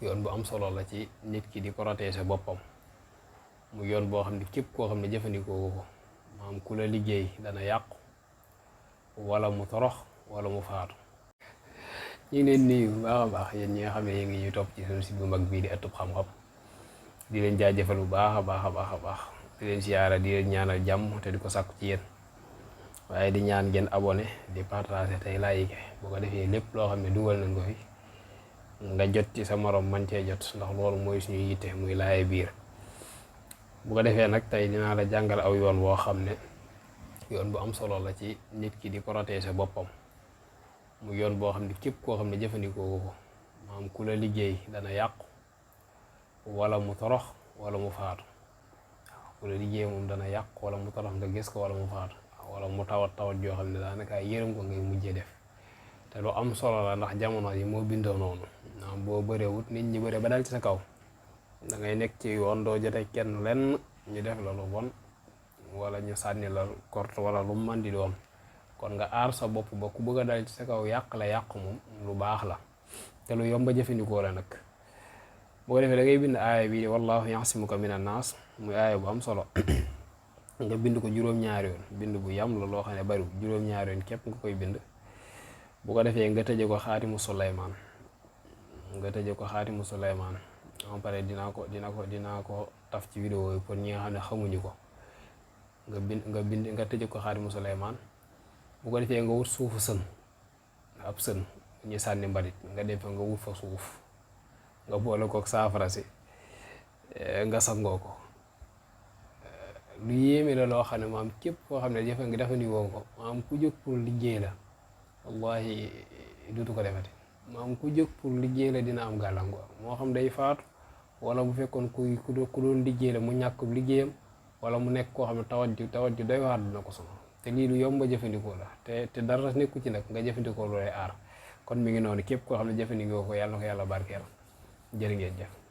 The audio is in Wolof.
yoon bu am solo la ci nit ki di protéger boppam mu yoon boo xam ne képp koo xam ne jëfandikoo ko maanaam ku la liggéey dana yàqu wala mu torox wala mu faatu. ñu ngi leen nuyu bu baax a baax yéen ñi nga xam ne yéen ngi ñuy topp ci suñu site bu mag bii di Ëttub Xam-Xam di leen jaajëfal bu baax a baax a baax a baax di leen siyaara di leen ñaanal jàmm te di ko sàkku ci yéen waaye di ñaan ngeen abonné di partager tey like bu ko defee lépp loo xam ne dugal nañ ko fi nga jot ci sa morom man cee jot ndax loolu mooy suñu yitte muy laaye biir. bu ko defee nag tey dinaa la jàngal aw yoon woo xam ne yoon bu am solo la ci nit ki di protéger boppam mu yoon boo xam ne képp koo xam ne jëfandikoo ko maanaam ku la liggéey dana yàqu wala mu torox wala mu faatu. ku la liggéey moom dana yàqu wala mu torox nga gis ko wala mu faatu wala mu tawat joo xam ne daanaka yërëm ko ngay mujjee def te lu am solo la ndax jamono yi moo bindoo noonu maanaam boo bëreewut nit ñi bëre ba dal ci sa kaw da ngay nekk ci yoon doo jotee kenn lenn ñu def la lu bon wala ñu sànni la korte wala lu mën di doon kon nga aar sa bopp ba ku bëgg a dal ci sa kaw yàq la yàq moom lu baax la te lu yomb a jëfandikoo la nag. boo ko defee da ngay bind aaya bi wallahu ya'simuka minan naas muy aaya bu am solo nga bind ko juróom-ñaari yoon bind bu yam la loo xam ne bariwul juróom-ñaari yoon képp nga koy bind. bu ko defee nga tëje ko xaatimu Suleymaan en pare dinaa ko taf ci vidéo yi pour ñi nga xam ne xamuñu ko nga tëje ko xaatimu Suleymaan. bu ko defee nga wut suufu sën ab sën ñu sànni mbalit nga def nga wut fa suuf nga boole kook saafara si nga sangoo ko. lu yéeme la loo xam ne maam képp koo xam ne jëfandikoo ko maam ku jóg pour liggéey la wallahi dutu ko defati maam ku jóg pour liggéey la dina am gàllankoor moo xam day faatu wala bu fekkoon ku doon liggéey la mu ñàkk liggéeyam wala mu nekk koo xam ne tawat ju doy waar dina ko sonal te lii lu yomb a jëfandikoo la te dara nekku ci nag nga jëfandikoo lu lay aar kon mi ngi noonu képp koo xam ne jëfandikoo ko yàlla na ko yàlla barkeel jërë ngeen jëf.